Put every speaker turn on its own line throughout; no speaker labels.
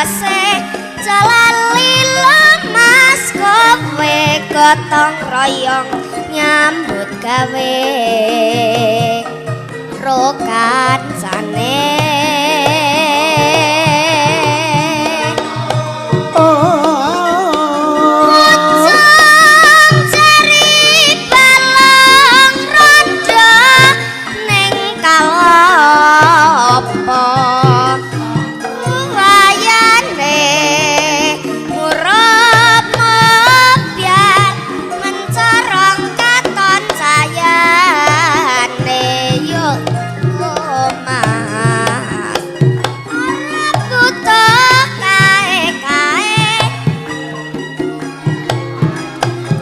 criyose jalali lemas kowe gotong royong nyambut gawe ro kancane. Ujung jari balung rondo ning kalopo wayane murup mobyak mencorong katon cayane yo omah ora butuh kae-kae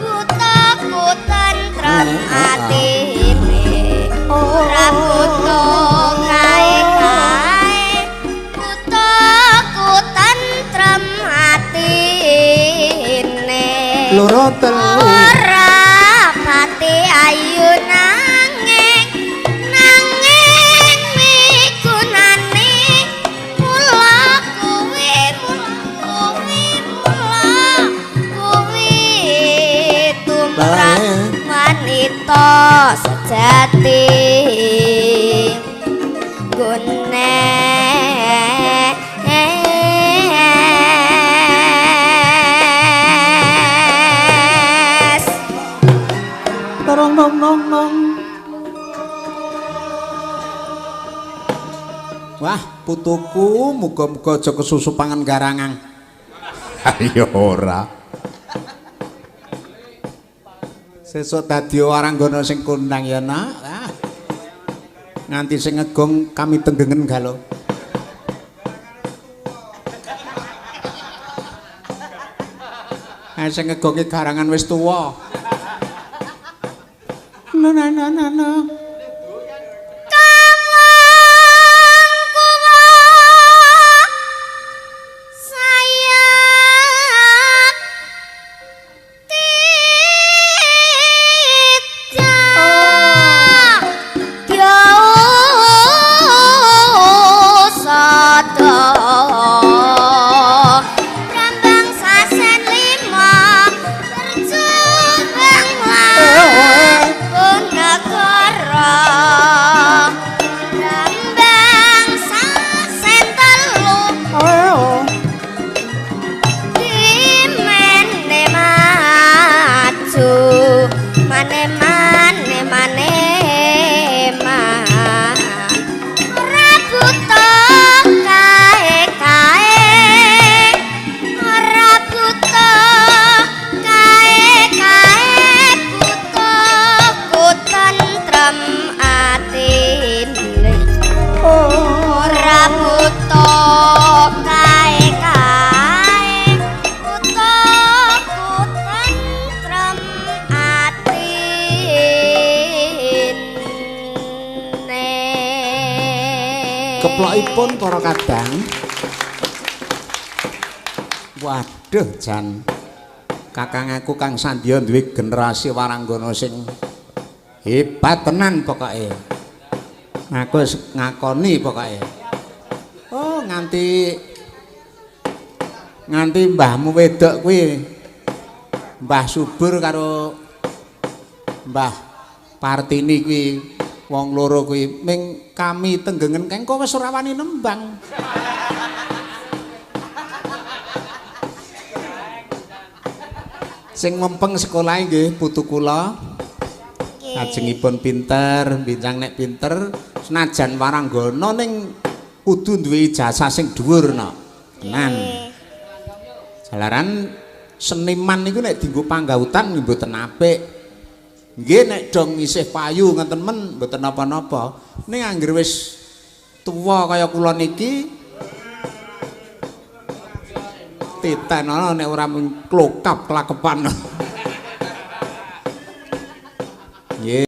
butuhku tentrem atine ora butuh kae-kae butuhku tentrem atine
Loro telu.
Ora pati ayu nanging nanging migunane mula kuwi mula kuwi mula kuwi tumrap wanita sejati gune.
Torong nong nong nong. Wah, putuku muga-muga aja kesusu pangan garangan.
Ayo ora.
Sesuk dadi waranggana sing kondang ya, Nak. Ah. Nganti sing ngegong kami tenggengen galo. Ah, sing ngegonge garangan wis tuwa. Na na na na na.
Kawang kuwa sayang tidak diusada Rambang sasen lima berjuang negara Rambang sasen telu dimene maju mane mane mane ma ora butuh kae-kae ora butuh kae-kae butuhku tentrem atine ora butuh kae-kae butuhku tentrem atine.
Keplokipun para kadang. Waduh, jan. Kakang aku Kang Sandya duwe generasi waranggana sing hebat tenan pokoke. Aku wis ngakoni pokoke. Oh, nganti nganti mbahmu wedok kuwi Mbah Subur karo Mbah Partini kuwi wong loro kuwi ming kami tenggengen kengko wis ora wani nembang. Sing mempeng sekolahe nggih putu kula. Ajengipun pinter, bincang nek pinter senajan waranggana ning kudu duwe ijazah sing dhuwur no. Tenan. Jalaran seniman niku nek dienggo panggautan nggih mboten apik. Nggih nek dong isih payu ngeten men mboten napa-napa. Ning anggere wis tuwa kaya kula niki titen ana nek ora klokap klakepan. Nggih.